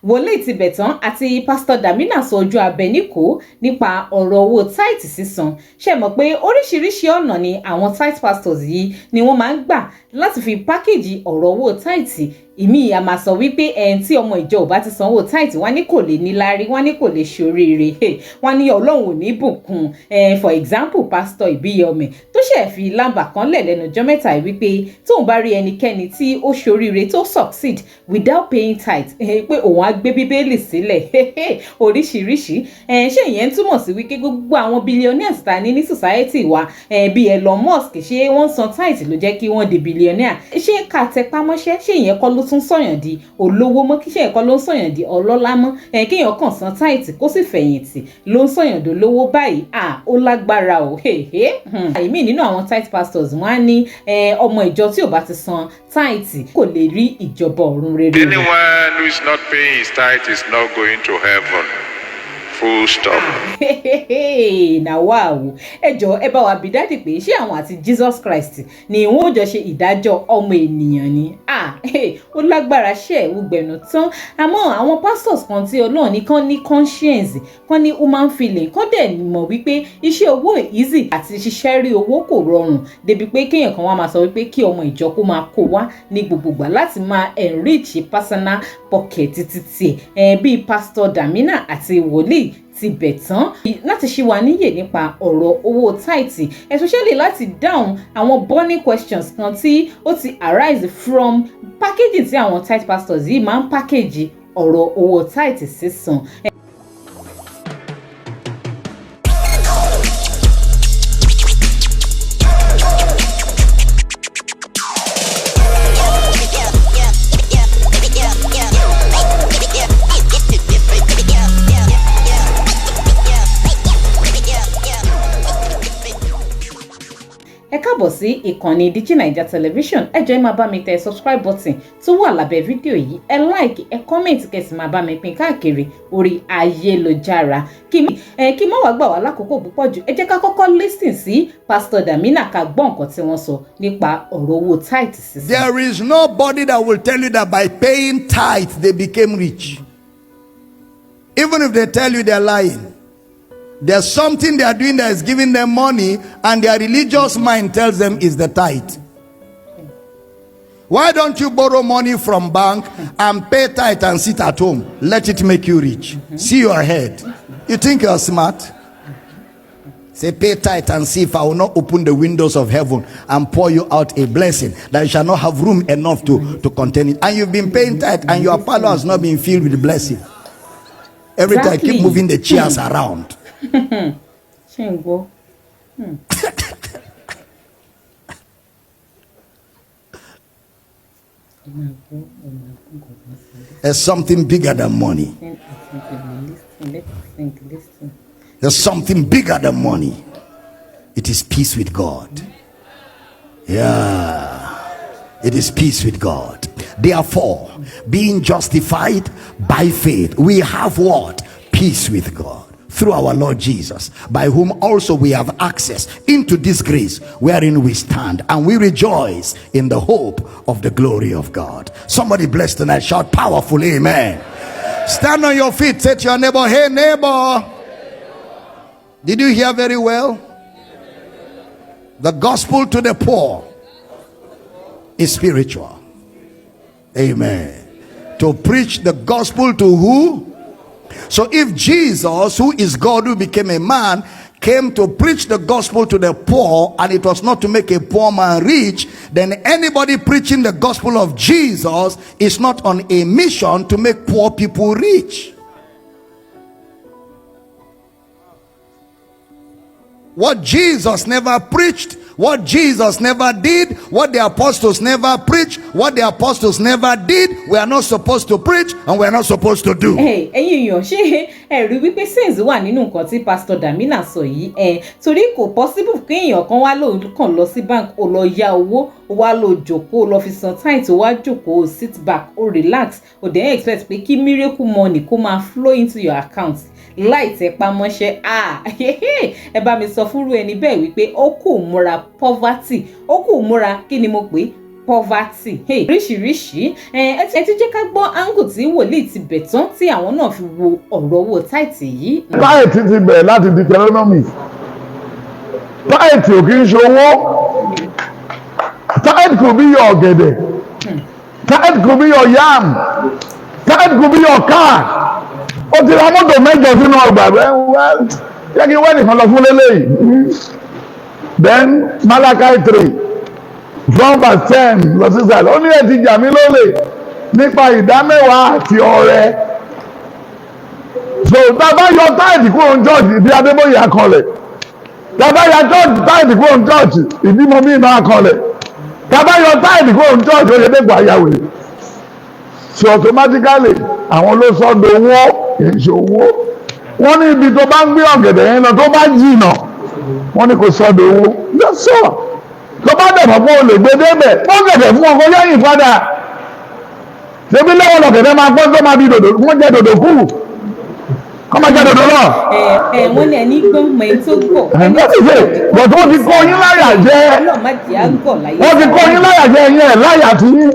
Wòlíì Tibẹ̀tán àti Pásítọ̀ Dàmínà sọ ojú abẹ níkòó nípa ọ̀rọ̀ owó tithe sísan. Ṣé ẹ mọ̀ pé oríṣiríṣi ọ̀nà ni àwọn tithe pastors yìí ni wọ́n máa ń gbà láti fi package ọ̀rọ̀ owó tithe? Ìmí a máa sọ wípé ẹni tí ọmọ ìjọ ò bá ti sanwó tithe, wọ́n ní kò lè níláárí, wọ́n ní kò lè ṣoríire, wọ́n ní Ọlọ́run ò ní bùkún. For example, Pastor Ìbíyọmẹ tó ṣẹ̀ fi lámbà kan lẹ̀ lẹ́nu ọjọ́ mẹ́ta yìí wípé tóun bá rí ẹnikẹ́ni tí ó ṣoríire, tó succeed without paying tithe, pé òun á gbé Bíbélì sílẹ̀. Oríṣiríṣi. Ṣé ìyẹn túmọ̀ sí wípé gbogbo àwọn billionaires ta ní ní society wa, bíi Elon Musk, ṣé wọ́n san tithe ló jẹ́ kí wọ́n di billionaire? Ṣé ká tẹpá mọ́ṣẹ́, ṣé ìyẹn kọ́ ló tún sọ̀yàn di olówó mọ́? Kí ṣe ẹ̀kọ́ ló ń sọ̀yàn di ọlọ́lá mọ́? Kéèyàn kàn san tithe kó sì fẹ̀yìntì ló ń sọ̀yàn dolówó báyìí? À, ó lágbára o. Ìmí nínú àwọn tithe pastors, wọ́n á ní ọmọ ìjọ tí ò bá ti san tithe kò lè rí ìjọba ọ̀run rere. Anyone who is not paying his tithe is not going to heaven. Full stop. Na wow. Ẹ jọ, ẹ bá wa bí daddy pé ṣé àwọn àti Jesus Christ ni wọn ò jọ ṣe ìdájọ́ ọmọ ènìyàn ni? Ah, ó lágbára, ṣe ẹ̀ gbẹ̀nù tán. Àmọ́ àwọn pastors kan tí Ọlọ́run ní kán ní conscience, kán ní human feeling, kán dẹ̀ mọ̀ wípé iṣẹ́ owó easy àti ṣiṣẹ́ rí owó kò rọrùn débi pé kéèyàn kan wá máa sọ wípé kí ọmọ ìjọ kó máa kó wá ní gbogbogbà láti máa enrich personal pocket títí ẹ̀, bíi Pastor Damina àti Wòlíì Tibẹ̀tán, láti ṣí wa níyè nípa ọ̀rọ̀ owó tithe, especially láti dáhùn àwọn burning questions kan tí ó ti arise from packaging tí àwọn tithe pastors yìí máa ń package ọ̀rọ̀ owó tithe sísan. Ẹ káàbọ̀ sí ìkànnì Digi Naija Television. Ẹ jọ̀ọ́, ẹ máa bá mi tẹ subscribe button tó wà lábẹ́ fídíò yìí, ẹ like, ẹ comment, kẹ́ sì máa bá mi pín káàkiri orí ayélujára. Kí má wàá gbà wá lákòókò púpọ̀ jù, ẹ jẹ́ ká kọ́kọ́ listen sí Pastor Damina, ká gbọ́ nǹkan tí wọ́n sọ nípa ọ̀rọ̀ owó tithe sísan. There is nobody that will tell you that by paying tithe they became rich. Even if they tell you, they're lying. There's something they are doing that is giving them money, and their religious mind tells them is the tithe. Why don't you borrow money from bank and pay tithe and sit at home? Let it make you rich. See your head. You think you're smart? Say, "Pay tithe and see if I will not open the windows of heaven and pour you out a blessing that you shall not have room enough to contain it." And you've been paying tithe and your parlor has not been filled with blessing. Every time keep moving the chairs around. Ṣé ń gbọ́? Ẹ máa gbọ́, ẹ máa gbọ́ nǹkan tó ń sọ. There's something bigger than money. Listen attentively, listen, let us think, listen. There's something bigger than money. It is peace with God. Yeah. It is peace with God. Therefore, being justified by faith, we have what? Peace with God through our Lord Jesus, by whom also we have access into this grace wherein we stand, and we rejoice in the hope of the glory of God. Somebody bless tonight, shout powerful amen. Stand on your feet, say to your neighbor, "Hey neighbor." Did you hear very well? The gospel to the poor is spiritual. Amen. To preach the gospel to who? So if Jesus, who is God who became a man, came to preach the gospel to the poor, and it was not to make a poor man rich, then anybody preaching the gospel of Jesus is not on a mission to make poor people rich. What Jesus never preached, what Jesus never did, what the apostles never preached, what the apostles never did, we are not supposed to preach and we are not supposed to do. Ẹ̀yin èèyàn, ṣé ẹ rí wípé sense wà nínú nǹkan tí Pastor Damina sọ yìí? Ẹ torí kò possible kí èèyàn kan wá lóun kàn lọ sí bank, ó lọ yá owó, ó wá lọ jókòó, ó lọ fi san tithe, ó wá jókòó, ó sit back, ó relax, ó dẹ̀ expect pé kí miracle money kó máa flow into your account láì tẹpá mọ́ṣẹ́. Ah, ẹ bá mi sọ fúnrú ẹni bẹ́ẹ̀ wípé ó kò múra poverty, ó kò múra, kí ni mo pè é? Poverty. Hey, oríṣiríṣi. Ẹ ti jẹ́ ká gbọ́ angle tí wòlíì ti bẹ̀ tán tí àwọn náà fi wo ọ̀rọ̀ owó tithe yìí. Tithe ti bẹ̀rẹ̀ láti Deuteronomy. Tithe ò kí ń ṣe owó. Tithe could be your ọ̀gẹ̀dẹ̀, tithe could be your yam, tithe could be your car. Ó ti ra mọ́tò mẹ́jọ sínú ọgbà ẹ. Yẹ kí wẹ́n nìkan lọ fún lélẹ́yìí. Then Malachi 3 from verse 10 lọ sí ìsàlẹ̀, ó ní ẹ ti jà mí lólè nípa ìdámẹ́wàá àti ọrẹ. So tá a bá yọ tithe kúrò ní church, ìdí Adébóyè akọlẹ̀. Tá a bá yọ tithe kúrò ní church, ìdímọ̀ míì náà akọlẹ̀. Tá a bá yọ tithe kúrò ní church, Oyèdèpọ̀ ayáwèrè. So automatically, àwọn ló sọ dowó, kì í ṣe owó. Wọ́n ní ibi tó bá ń gbé ọ̀gẹ̀dẹ̀ yẹn lọ, tó bá jìnà, wọ́n ní kò sọ dowó. Just so tó bá dẹ̀ mọ̀ pé o lè gbé débẹ̀, pọ́n gẹ̀dẹ̀ fún ọkọ yẹ́yìn padà. Ṣebí lẹ́wọ̀n lọ̀gẹ̀dẹ̀ máa pọ́n tó máa di dòdò, wọ́n jẹ́ dòdò kù, kọ́ máa jẹ́ dòdò lọ. Ẹ ẹ, wọ́n ní ẹni gbọ́n mọ ẹni tó gọ̀. And that is it. But wọ́n ti kó yín láyà jẹ́. Ọlọ́run má jẹ́ á gọ̀ láyé. Wọ́n ti kó yín láyà jẹ́. Yín ẹ̀ láyà tí yín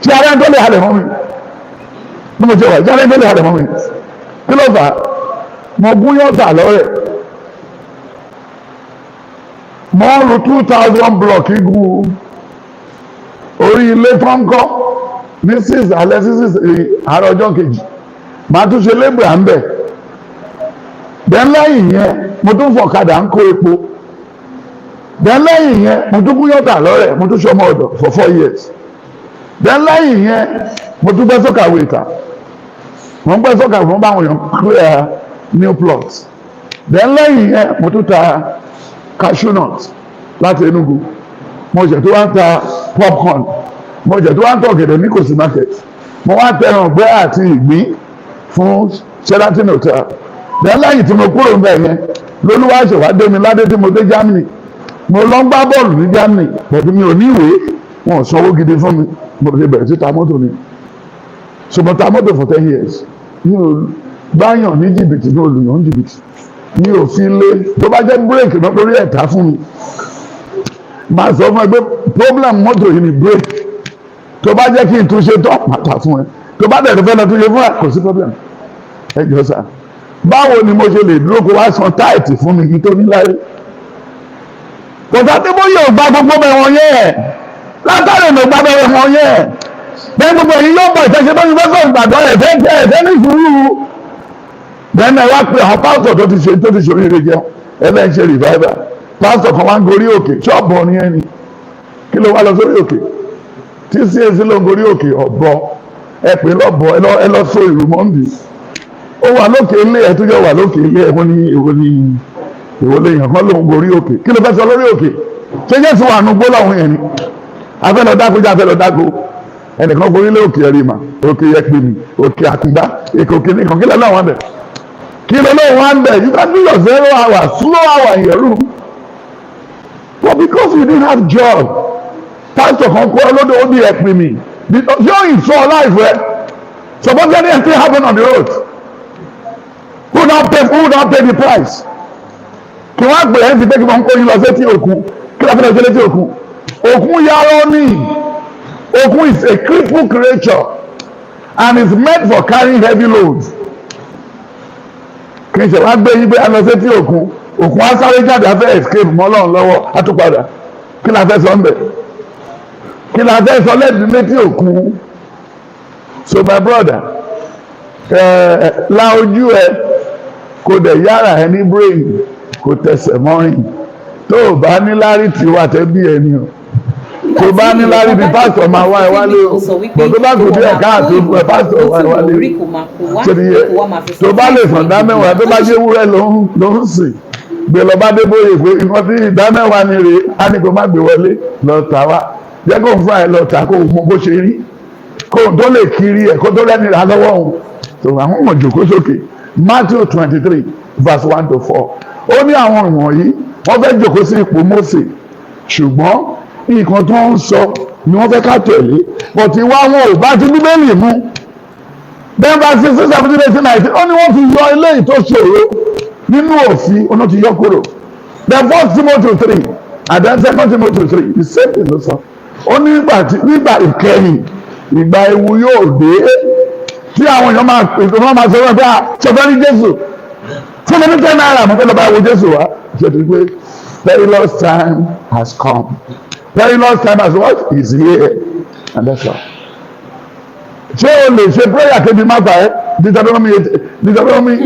tí ara ń tó lè halẹ̀ mọ́ mi bí mo ṣe wà, tí ara ń tó lè halẹ̀ mọ́ mi. Kí ló fà á? Mo gún yọ̀tà lọ́rẹ̀, mo ń ru 2,000 block igun orí ilé tó ń kọ́ ní 6 alẹ́ sí 6 àárọ̀ ọjọ́ kejì. Màá tún ṣe labourer ń bẹ̀. Then lẹ́yìn yẹn, mo tún fọ̀kadà ń kó epo. Then lẹ́yìn yẹn, mo tún kún yọ̀tà lọ́rẹ̀, mo tún ṣọmọ ọ̀dọ̀ for 4 years. Then lẹ́yìn yẹn, mo tún gbẹ́ soakaway ìta, mo ń gbẹ́ soakaway fún báwọn èèyàn clear new plots. Then lẹ́yìn yẹn, mo tún ta cashew nut láti Enugu. Mo ṣẹ̀ tó wá ń ta popcorn, mo ṣẹ̀ tó wá ń tọ̀ ọ̀gẹ̀dẹ̀ ní Kòsì market, mo wá tẹran ọ̀gbẹ́ àti ìgbín fún Sheraton Hotel. Then lẹ́yìn tí mo kúrò ń bẹ̀ yẹn, lolúwa ṣe wá dé mi ládé tí mo dé Germany. Mo lọ ń gbá bọ́ọ̀lù ní Germany pẹ̀lú mi ò ní ìwé, wọn ò sanwó gidi fún mi. Mo ṣe bẹ̀rẹ̀ sí ta mọ́tò ni. So mo ta mọ́tò for 10 years. Mi ò gbáyàn ní jìbìtì, ní olùyàn ní jìbìtì, mi ò fi lé. Tó bá jẹ́ bírèkì náà lórí ẹ̀ta fún mi, máa sọ fún ẹ pé problem mọ́tò yìí ni bírèkì. Tó bá jẹ́ kí n túnṣe tó pàtà fún ẹ, tó bá dẹ̀ tó fẹ́ lọ túnṣe fún ẹ, kò sí problem. Ẹ jọ sá, báwo ni mo ṣe lè dúró kó wá san tithe fún mi kí n tó ní láyé? Kò sá tí mo yóò gba gbogbo bẹ̀ wọ̀n yẹn látàrí ló gba bẹ̀ wọ̀n yẹn bẹ́ẹ̀. Gbogbo èyí yóò bọ̀ ìtẹ́sẹ̀ bá yunifásitì Ìbàdàn ẹ̀fẹ́ jẹ́ ẹ̀fẹ́ ní sùúrù. Bẹ́ẹ̀ náà wá pé àwọn pásítọ̀ tó ti ṣe, tó ti ṣe oríire jẹun, ẹlẹ́yìn ṣe revival. Pásítọ̀ kan wá ń gorí òkè ṣọ́ọ̀bù ní ẹni. Kí ló wá lọ sórí òkè tí CAC ló ń gorí òkè? Ọ̀bọ ẹ pè lọ́bọ, ẹ lọ sọ ìlú mọ́ndì. Ó wà lókè ilé ẹ tó jọ wà lókè ilé ẹ. Wọ́n ní èwo ní èwo lèèyàn kan ló ń gorí òkè? Kí ló fẹ́ sọ lórí òkè? Ṣé Jésù wà nù gbólóhùn yẹn ni? Afẹ́ lọ dáko jẹ́ afẹ́ lọ dáko. Ẹnìkan gorí lé òkè ẹ̀rì mà, òkè yẹpẹ̀ mi, òkè àkùngbá, èkó kìíní kan. Kí lọ́wọ́ wọn bẹ̀? Kí lọ́wọ́ wọn bẹ̀? You can do your 0 hour slow hour in your room, but because you didn't have job, pastor kan kọ́ lọ́dọ̀ ó ní ẹ̀pìn mi yóò ìfọ́ life rẹ. Suppose anything happen on the road, who now pay the price? Kí wọ́n á pè é ti pé kí wọ́n kó yín lọ sétí òkun. Kí wọ́n fẹ́ lọ sí létí òkun? Òkun yàrá ní òkun is a crippled creature and is meant for carrying heavy loads. Kì í ṣe wá gbé yín pé a lọ sétí òkun, òkun á sáré jáde, á fẹ́ escape mọ́ Ọlọ́run lọ́wọ́, á tún padà. Kí la fẹ́ sọ ń bẹ̀? Kí la fẹ́ sọ lẹ́dùn létí òkun? So my brother, ẹ la ojú ẹ, kò dẹ̀ yára ẹ ní brain, kò tẹsẹ̀ mọ́rin. Tó o bá ní lárí tiwa tẹ́bí ẹni o, tó bá ní lárí ni pásítọ̀ máa wá ẹ wálé o. Bọ̀ tó bá kù díẹ̀ káàtó fún ẹ, pásítọ̀ wá ẹ wálé o. Ṣé ni yẹ tó bá lè sàn dá mẹ́wàá, tó bá jẹ́ ewúrẹ́ ló ń sìn, gbé lọ bá Débóyè pé nǹkan tí ìdá mẹ́wàá ni rèé, á ní kó má gbé wọlé, lọ tà wá, jẹ́ kó ń fún ẹ lọ tà, kó mọ bó ṣe rí, kó tó lè kiri ẹ̀, kó tó rẹ́ni rà lọ́wọ́ òun. Tó àwọn ọmọ jòkó sókè. Matthew 23 verse 1 to 4, ó ní àwọn ìwọ̀nyí wọ́n fẹ́ jòkó sí ipò Mósè, ṣùgbọ́n nǹkan tó ń sọ ni wọ́n fẹ́ ká tẹ̀lé, but ìwà wọn ò bá ti Bíbélì mu. Then verse 16, 17, 18, 19, ó ní wọ́n fi yọ eléyìí tó ṣòro nínú òfin, ọ̀nà ti yọ kúrò. Then First Timothy 3 and then Second Timothy 3, the same thing ló sọ. Ó ní nígbà tí nígbà ìkẹyìn, ìgbà ewu yóò dé tí àwọn èèyàn máa pè tó máa sọ wọ́n pé, "Ah, ṣe fẹ́ rí Jésù? Fún mi ní ₦10, mo fẹ́ lọ bá wo Jésù wá." Ṣe ti pé perilous time has come? Perilous time has what? Is here, and that's all. Ṣé o lè ṣe prayer kébi má pa ẹ́? Deuteronomy 8, Deuteronomy,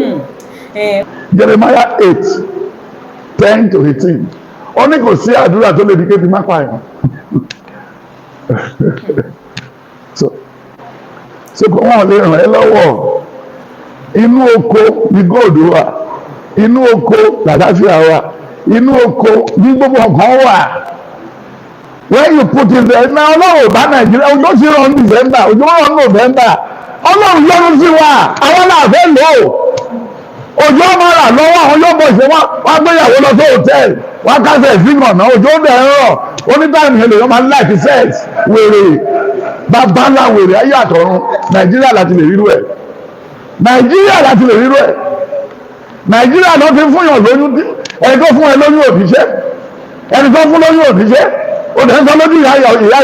Jeremiah 8:10 to 18, ó ní kò sí àdúrà tó lè di kébi má pa ẹ́. So kò wọ́n lè ràn ẹ́ lọ́wọ́. Inú oko ní gold wà, inú oko làlàáfíà wà, inú oko ní gbogbo nǹkan wà. When you put it there na, Ọlọ́run bá Nàìjíríà. Òjò sì rọ̀ ní December, òjò rọ̀ ní November. Ọlọ́run yọ́nú sí wa, àwọn náà fẹ́ lò ó. Òjò máa rà lọ́wọ́, àwọn yóò bọ̀ ṣe wọ́n wá gbéyàwó lọ sí hòtẹ́ẹ̀lì, wọ́n kásẹ̀ sí ọ̀nà, òjò dẹ̀ ń rọ̀. Onítàmì yẹn lèyàn máa ń like sex. Wèrè, bàbá ńlá wèrè ayé àtọ̀run. Nàìjíríà láti lè rírú ẹ̀, Nàìjíríà láti lè rírú ẹ̀. Nàìjíríà ló fi fún yàn lóyún, ẹni tó fún ẹ lóyún òníṣẹ́, ẹni tó fún lóyún òníṣẹ́. Ó dẹ̀ ń sọ lójú ìyá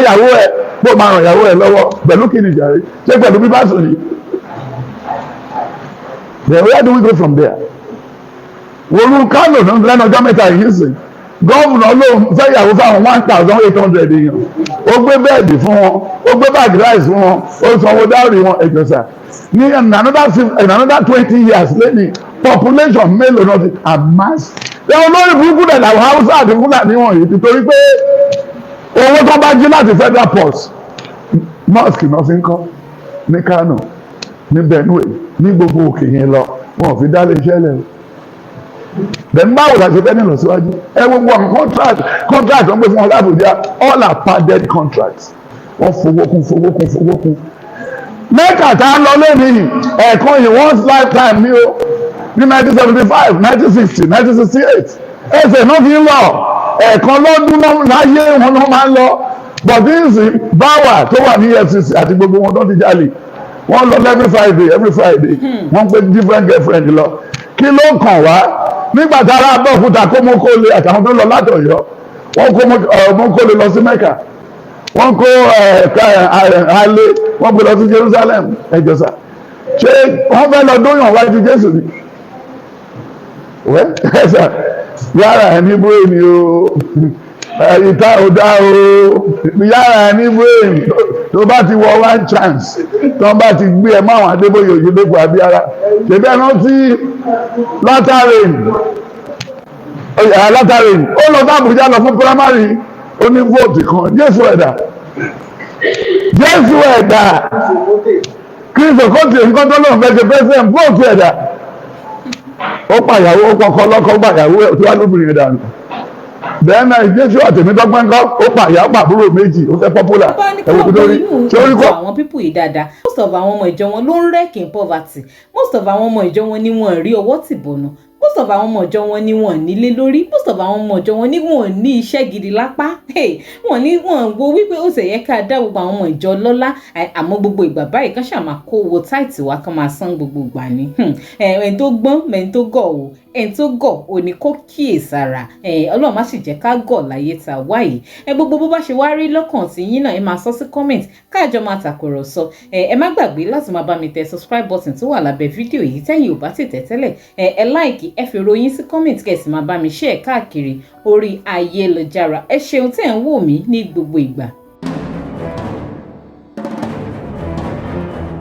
ìyàwó ẹ bó máa ràn ìyàwó ẹ lọ́wọ́ pẹ̀lú kí ni ìjà rí ṣé pẹ̀lú bíbá sùn yìí. Then where do we go from there? Wòlú Kánò lẹ́nu ọjọ́ 3 yìí sìn, governor ló fẹ́ yàwó fáwọn 1,800 èèyàn. Ó gbé bed fún wọn, ó gbé bag rice fún wọn, ó sanwó dowry wọn. Ẹ̀jọ̀ sà, ní in another 20 years lẹ́ni, population mélòó náà ti amass? Ẹ olórí burúkú dẹ̀ làwọn Haúsá àti Fúlàní wọ̀nyí ti, torí pé owó tó bá jí láti federal purse, mosque náà fi ń kọ́ ní Kano, ní Benue, ní gbogbo òkè yẹn lọ. Wọn ò fi dá lé iṣẹ́ lẹ̀. Then báwo la ṣe fẹ́ ní ìlọsíwájú? Ẹ gbogbo àwọn contract wọ́n gbé fún wọn l'Abuja, all are padded contracts. Wọ́n fowó kún, fowó kún, fowó kún. Mẹ́kà tá a lọ lónìí, ẹ̀ẹ̀kan yìí, once lifetime ní o. Ní 1975, 1960, 1968, ẹsẹ̀ náà fi ń lọ. Ẹ̀ẹ̀kan lọ́dún láyé wọn náà máa ń lọ. Bọ̀dínsì báwà tó wà ní EFCC àti gbogbo wọn tó ti jalè, wọ́n lọ every Friday, every Friday. Wọ́n pé different girlfriend lọ. Kí ló kàn wá nígbà tá a rà Abẹ́òkúta kó mọ́kólé àtàwọn tó lọ látọ̀yọ́? Wọ́n kó mọ́kólé lọ sí Mẹ́kà, wọ́n kó alẹ́, wọ́n gbé lọ sí Jerusalem. Ẹjọ́ sà, ṣé wọ́n fẹ́ lọ dóyàn wájú Jésù ni? Wẹ́ ẹ̀sà yàrá ẹ̀ ní brain o, ìta ò dá o. Yàrá ẹ̀ ní brain. Tó bá ti wọ one chance, tó bá ti gbé ẹ máwọn Adébóyè, Òyìnbó Abíára, ṣèbí ẹ rántí látàrin látàrin, ó lọ sí Àbújá lọ fún primary, ó ní vote kan. Jésù ẹ̀dà, Jésù ẹ̀dà, Kristo kóòtù nǹkan tó lóun fẹ́ ṣe president, vote ẹ̀dà. Ó pàyàwó, ó pọkọ lọ́kọ́, ó pàyàwó ẹ̀ tó wá lóbìnrin ẹ̀dà nù. Bẹ́ẹ̀ náà Jésù àtẹ̀mítọ́gbẹ́ ńkọ́? Ó pàyà, ó pàbúrò méjì, ó fẹ́ popular. Bá ní ẹ̀wọ̀n kí tó rí wọ́n ṣé ó rí kọ́. àwọn people yìí dáadáa. Most of àwọn ọmọ ìjọ wọn ló ń wreck in poverty. Most of àwọn ọmọ ìjọ wọn ni wọ́n rí ọwọ́ tì bọ̀nà. Most of àwọn ọmọ ìjọ wọn ni wọ́n nílé lórí. Most of àwọn ọmọ ìjọ wọn ni wọ́n ní iṣẹ́ gidi lápá. Wọ́n ní wọ́n wo wípé ó sì yẹ ká dá gbogbo àwọn ọmọ ìjọ lọ́lá. Àmọ́ gbogbo ìgbà báyìí kán ṣáà máa kó owó tithe wá, kán máa san gbogbo ìgbà ni. Ẹni tó gbọ́n mẹ́ni tó gọ̀ o, ẹni tó gọ̀ ò ní kó kíyèsára. Ọlọ́run má sì jẹ́ ká gọ̀ láyé tá a wá yìí. Ẹ gbogbo bó bá ṣe wá rí lọ́kàn tí yín náà, ẹ máa sọ sí comment, káàjọ máa tàkùrọ̀sọ. Ẹ má gbàgbé láti máa bá mi tẹ subscribe button tó wà lábẹ́ fídíò yìí tẹ́yìn ò bá ti tẹ̀ tẹ́lẹ̀. Ẹ like, ẹ fi ròyìn sí comment, kẹ́ ẹ sì máa bá mi share káàkiri orí ayélujára. Ẹ ṣeun tẹ́ ń wò mí ní gbogbo ìgbà.